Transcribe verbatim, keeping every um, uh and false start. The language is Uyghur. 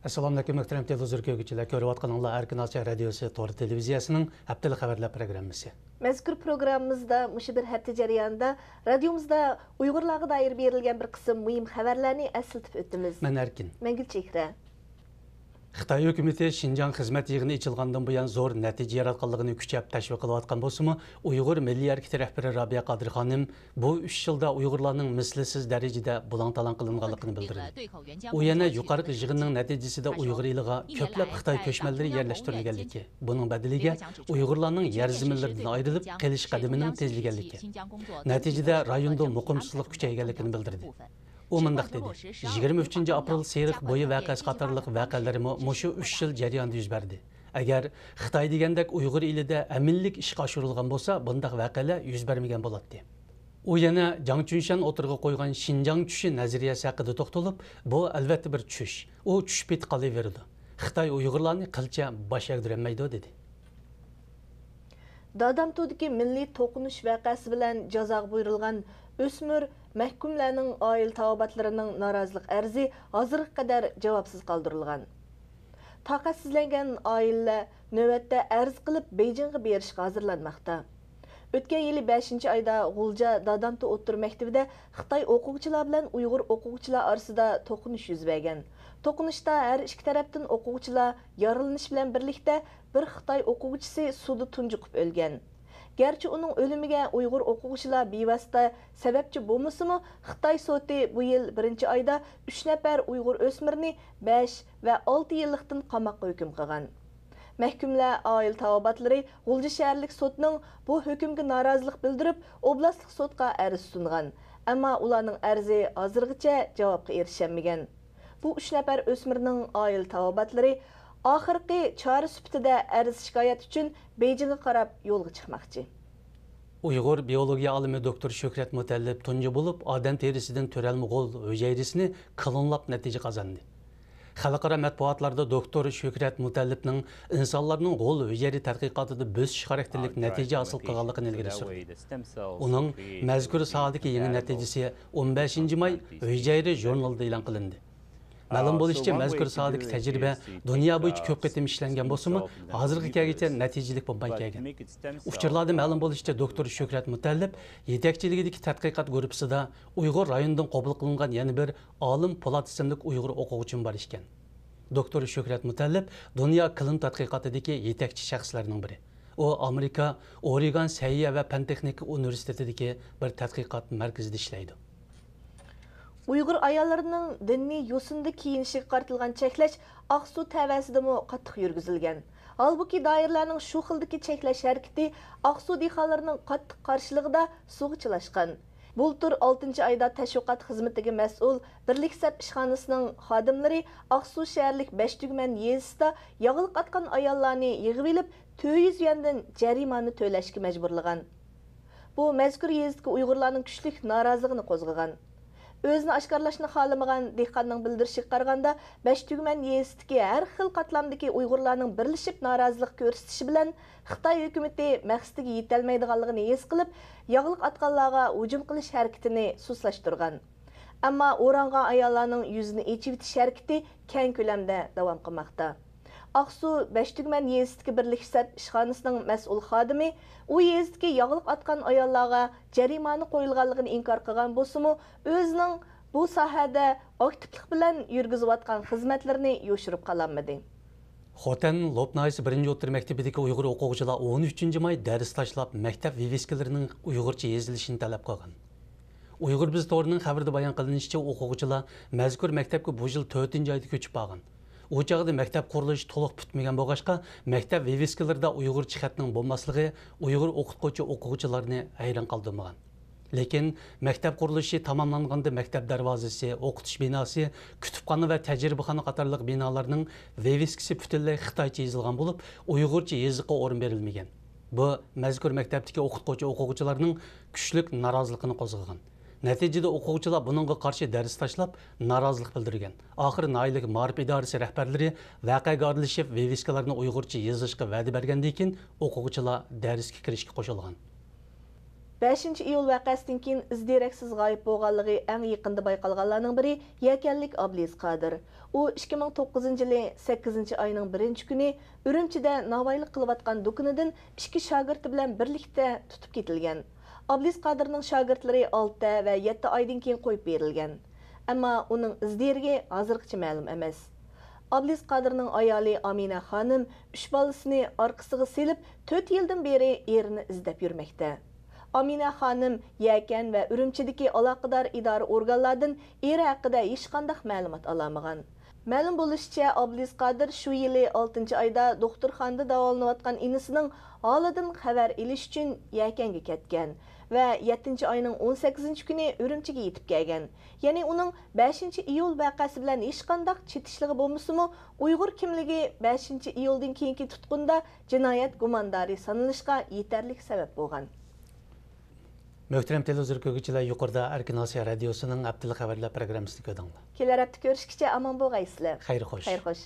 ئەسسالامۇئەلەيكۇم، مۇھتەرەم تېلېۋىزور كۆرگۈچىلەر. كۆرۈۋاتقىنىڭلار ئەركىن ئاسىيا رادىيوسى تور تېلېۋىزىيەسىنىڭ ھەپتىلىك خەۋەرلەر پروگراممىسى. مەزكۇر پروگراممىمىزدا مۇشۇ بىر ھەپتە جەريانىدا رادىيومىزدا ئۇيغۇرلارغا دائىر بېرىلگەن بىر قىسىم مۇھىم خەۋەرلەرنى ئەسلىتىپ ئۆتىمىز. مەن ئەركىن. مەن گۈلچېھرە. خىتاي ھۆكۈمىتى شىنجاڭ خىزمەت يىغىنى ئېچىلغاندىن بۇيان زور نەتىجە ياراتقانلىقىنى كۈچەپ تەشۋىق قىلىۋاتقان بولسىمۇ، ئۇيغۇر مىللىي ھەرىكىتى رەھبىرى رابىيە قادىر خانىم بۇ ئۈچ يىلدا ئۇيغۇرلارنىڭ مىسلىسىز دەرىجىدە بۇلاڭ-تالاڭ قىلىنغانلىقىنى بىلدۈردى. ئۇ يەنە يۇقىرىقى يىغىننىڭ نەتىجىسىدە ئۇيغۇر ئېلىغا كۆپلەپ خىتاي كۆچمەنلىرى يەرلەشتۈرۈلگەنلىكى، بۇنىڭ بەدىلىگە ئۇيغۇرلارنىڭ يەر زېمىنلىرىدىن ئايرىلىپ قېلىش قەدىمىنىڭ تېزلىگەنلىكى، نەتىجىدە رايوندا مۇقىمسىزلىق كۈچەيگەنلىكىنى بىلدۈردى. ئۇ مۇنداق دېدى، يىگىرمە ئۈچىنچى ئاپرېل سېرىق بويى ۋەقەسى قاتارلىق ۋەقەلەرمۇ مۇشۇ ئۈچ يىل جەريانىدا يۈز بەردى. ئەگەر خىتاي دېگەندەك ئۇيغۇر ئېلىدە ئەمىنلىك ئىشقا ئاشۇرۇلغان بولسا، بۇنداق ۋەقەلەر يۈز بەرمىگەن بولاتتى. ئۇ يەنە جاڭ چۈنشەن ئوتتۇرىغا قويغان شىنجاڭ چۈشى نەزەرىيەسى ھەققىدە توختىلىپ، بۇ ئەلۋەتتە بىر چۈش. ئۇ چۈشۈپ پېتى قالىۋېرىدۇ. خىتاي ئۇيغۇرلارنى قىلچە باش ئەگدۈرەلمەيدۇ، دېدى. دادامتۇدىكى مىللىي توقۇنۇش ۋەقەسى بىلەن جازاغا بۇيرۇلغان ئۆسمۈر مەھكۇملەرنىڭ ئائىلە تاۋابىئاتلىرىنىڭ نارازىلىق ئەرزى ھازىرغا قەدەر جاۋابسىز قالدۇرۇلغان. تاقەتسىزلەنگەن ئائىلىلەر نۆۋەتتە ئەرز قىلىپ بېيجىڭغا بېرىشقا ھازىرلانماقتا. ئۆتكەن يىلى بەشىنچى ئايدا غۇلجا دادامتۇ ئوتتۇرا مەكتىۋىدە خىتاي ئوقۇغۇچىلار بىلەن ئۇيغۇر ئوقۇغۇچىلار ئارىسىدا توقۇنۇش يۈز بەرگەن. توقۇنۇشتا ھەر ئىككى تەرەپتىن ئوقۇغۇچىلار يارىلىنىش بىلەن بىرلىكتە بىر خىتاي ئوقۇغۇچىسى سۇدا تۇنجۇقۇپ ئۆلگەن. گەرچە ئۇنىڭ ئۆلۈمىگە ئۇيغۇر ئوقۇغۇچىلار بىۋاسىتە سەۋەبچى بولمىسىمۇ، خىتاي سوتى بۇ يىل بىرىنچى ئايدا ئۈچ نەپەر ئۇيغۇر ئۆسمۈرنى بەش ۋە ئالتە يىللىقتىن قاماققا ھۆكۈم قىلغان. مەھكۇملار ئائىلە تاۋابىئاتلىرى غۇلجا شەھەرلىك سوتنىڭ بۇ ھۆكۈمگە نارازىلىق بىلدۈرۈپ، ئوبلاستلىق سوتقا ئەرز سۇنغان. ئەمما ئۇلارنىڭ ئەرزى ھازىرغىچە جاۋابقا ئېرىشەلمىگەن. بۇ ئۈچ نەپەر ئۆسمۈرنىڭ ئائىلە تاۋابىئاتلىرى ئاخىرقى چارە سۈپىتىدە ئەرز-شىكايەت ئۈچۈن بېيجىڭغا قاراپ يولغا چىقماقچى. ئۇيغۇر بىئولوگىيە ئالىمى دوكتور شۆھرەت مۇتەللىپ تۇنجى بولۇپ ئادەم تېرىسىدىن تۆرەلمە غول ھۈجەيرىسىنى كلونلاپ نەتىجە قازاندى. خەلقئارا مەتبۇئاتلاردا دوكتور شۆھرەت مۇتەللىپنىڭ ئىنسانلارنىڭ غول ھۈجەيرە تەتقىقاتىدا بۆسۈش خاراكتېرلىك نەتىجە ھاسىل قىلغانلىقىنى ئىلگىرى سۈردى. ئۇنىڭ مەزكۇر ساھەدىكى يېڭى نەتىجىسى ئون بەشىنچى ماي ھۈجەيرە ژۇرنىلىدا ئېلان قىلىندى. مەلۇم بولۇشىچە، مەزكۇر ساھەدىكى تەجرىبە دۇنيا بويىچە كۆپ قېتىم ئىشلەنگەن بولسىمۇ، ھازىرغا كەلگۈچە نەتىجىلىك بولماي كەلگەن. ئۇچۇرلاردا مەلۇم بولۇشىچە، دوكتور شۆھرەت مۇتەللىپ يېتەكچىلىكىدىكى تەتقىقات گۇرۇپپىسىدا ئۇيغۇر رايونىدىن قوبۇل قىلىنغان يەنە بىر ئالىم پولات ئىسىملىك ئۇيغۇر ئوقۇغۇچىمۇ بار ئىكەن. دوكتور شۆھرەت مۇتەللىپ دۇنيا كلون تەتقىقاتىدىكى يېتەكچى شەخسلەرنىڭ بىرى. ئۇ ئامېرىكا ئورېگون سەھىيە ۋە پەن تېخنىكا ئۇنىۋېرسىتېتىدىكى بىر تەتقىقات مەركىزىدە ئىشلەيدۇ. ئۇيغۇر ئاياللىرىنىڭ دىنىي يوسۇندا كىيىنىشىگە قارىتىلغان چەكلەش ئاقسۇ تەۋەسىدىمۇ قاتتىق يۈرگۈزۈلگەن. ھالبۇكى، دائىرىلەرنىڭ شۇ خىلدىكى چەكلەش ھەرىكىتى ئاقسۇ دېھقانلىرىنىڭ قاتتىق قارشىلىقىدا سۇغا چىلاشقان. بۇلتۇر ئالتىنچى ئايدا تەشۋىقات خىزمىتىگە مەسئۇل بىرلىك سەپ ئىشخانىسىنىڭ خادىملىرى ئاقسۇ شەھەرلىك بەشتۈگمەن يېزىسىدا ياغلىق ئاتقان ئاياللارنى يىغىۋېلىپ، تۆت يۈز يۈەندىن جەرىمانە تۆلەشكە مەجبۇرلىغان. بۇ مەزكۇر يېزىدىكى ئۇيغۇرلارنىڭ كۈچلۈك نارازىلىقىنى قوزغىغان. ئۆزىنى ئاشكارىلاشنى خالىمىغان دېھقاننىڭ بىلدۈرۈشىگە قارىغاندا، بەشتۈگمەن يېزىسىدىكى ھەر خىل قاتلامدىكى ئۇيغۇرلارنىڭ بىرلىشىپ نارازىلىق كۆرسىتىشى بىلەن خىتاي ھۆكۈمىتى مەقسىتىگە يېتەلمەيدىغانلىقىنى ھېس قىلىپ، ياغلىق ئاتقانلارغا ھۇجۇم قىلىش ھەرىكىتىنى سۇسلاشتۇرغان. ئەمما ئورانغان ئاياللارنىڭ يۈزىنى ئېچىۋېتىش ھەرىكىتى كەڭ كۆلەمدە داۋام قىلماقتا. ئاقسۇ بەشتۈگمەن يېزىسىدىكى بىرلىك سەپ ئىشخانىسىنىڭ مەسئۇل خادىمى ئۇ يېزىدىكى ياغلىق ئاتقان ئاياللارغا جەرىمانە قويۇلغانلىقىنى ئىنكار قىلغان بولسىمۇ، ئۆزىنىڭ بۇ ساھەدە ئاكتىپلىق بىلەن يۈرگۈزۈۋاتقان خىزمەتلىرىنى يوشۇرۇپ قالالمىدى. خوتەن لوپ ناھىيەسى بىرىنچى ئوتتۇرا مەكتىپىدىكى ئۇيغۇر ئوقۇغۇچىلار ئون ئۈچىنچى ماي دەرس تاشلاپ، مەكتەپ ۋىۋىسكىلىرىنىڭ ئۇيغۇرچە يېزىلىشىنى تەلەپ قىلغان. ئۇيغۇر بىز تورىنىڭ خەۋىرىدە بايان قىلىنىشىچە، ئوقۇغۇچىلار مەزكۇر مەكتەپكە بۇ يىل تۆتىنچى ئايدا كۆچۈپ بارغان. ئۇ چاغدا مەكتەپ قۇرۇلۇشى تولۇق پۈتمىگەن بولغاچقا، مەكتەپ ۋىۋىسكىلىرىدا ئۇيغۇرچە خەتنىڭ بولماسلىقى ئۇيغۇر ئوقۇتقۇچى ئوقۇغۇچىلارنى ھەيران قالدۇرمىغان. لېكىن مەكتەپ قۇرۇلۇشى تاماملانغاندا، مەكتەپ دەرۋازىسى، ئوقۇتۇش بىناسى، كۇتۇپخانا ۋە تەجرىبىخانا قاتارلىق بىنالارنىڭ ۋىۋىسكىسى پۈتۈنلەي خىتايچە يېزىلغان بولۇپ، ئۇيغۇرچە يېزىققا ئورۇن بېرىلمىگەن. بۇ مەزكۇر مەكتەپتىكى ئوقۇتقۇچى ئوقۇغۇچىلارنىڭ كۈچلۈك نارازىلىقىنى قوزغىغان. نەتىجىدە ئوقۇغۇچىلار بۇنىڭغا قارشى دەرس تاشلاپ، نارازىلىق بىلدۈرگەن. ئاخىرى ناھىيەلىك مائارىپ ئىدارىسى رەھبەرلىرى ۋەقەگە ئارىلىشىپ، ۋىۋىسكىلارنى ئۇيغۇرچە يېزىشقا ۋەدە بەرگەندىن كېيىن، ئوقۇغۇچىلار دەرسكە كىرىشكە قوشۇلغان. بەشىنچى ئىيۇل ۋەقەسىدىن كېيىن ئىز دېرەكسىز غايىب بولغانلىقى ئەڭ يېقىندا بايقالغانلارنىڭ بىرى يەكەنلىك ئابلىز قادىر. ئۇ ئىككى مىڭ توققۇزىنچى يىلى سەككىزىنچى ئاينىڭ بىرىنچى كۈنى ئۈرۈمچىدە ناۋايلىق قىلىۋاتقان دۇكىنىدىن ئىككى شاگىرتى بىلەن بىرلىكتە تۇتۇپ كېتىلگەن. ئابلىز قادىرنىڭ شاگىرتلىرى ئالتە ۋە يەتتە ئايدىن كېيىن قويۇپ بېرىلگەن. ئەمما ئۇنىڭ ئىز دېرىكى ھازىرغىچە مەلۇم ئەمەس. ئابلىز قادىرنىڭ ئايالى ئامىنە خانىم ئۈچ بالىسىنى ئارقىسىغا سېلىپ، تۆت يىلدىن بېرى ئېرىنى ئىزدەپ يۈرمەكتە. ئامىنە خانىم يەكەن ۋە ئۈرۈمچىدىكى ئالاقىدار ئىدارە ئورگانلاردىن ئېرى ھەققىدە ھېچقانداق مەلۇمات ئالالمىغان. مەلۇم بولۇشىچە، ئابلىز قادىر شۇ يىلى ئالتىنچى ئايدا دوختۇرخانىدا داۋالىنىۋاتقان ئىنىسىنىڭ ھالىدىن خەۋەر ئېلىش ئۈچۈن يەكەنگە كەتكەن ۋە يەتتىنچى ئاينىڭ ئون سەككىزىنچى كۈنى ئۈرۈمچىگە يېتىپ كەلگەن. يەنى ئۇنىڭ بەشىنچى ئىيۇل ۋەقەسى بىلەن ھېچقانداق چېتىشلىقى بولمىسىمۇ، ئۇيغۇر كىملىكى بەشىنچى ئىيۇلدىن كېيىنكى تۇتقۇندا جىنايەت گۇماندارى سانىلىشقا يېتەرلىك سەۋەب بولغان. مۆھتەرەم تېلېۋىزور كۆرگۈچىلەر، يۇقىرىدا ئەركىن ئاسىيا رادىيوسىنىڭ ھەپتىلىك خەۋەرلەر پروگراممىسىنى كۆردۈڭلار. كېلەر ھەپتە كۆرۈشكىچە ئامان بولغايسىلەر. خەير خوش. خەير خوش.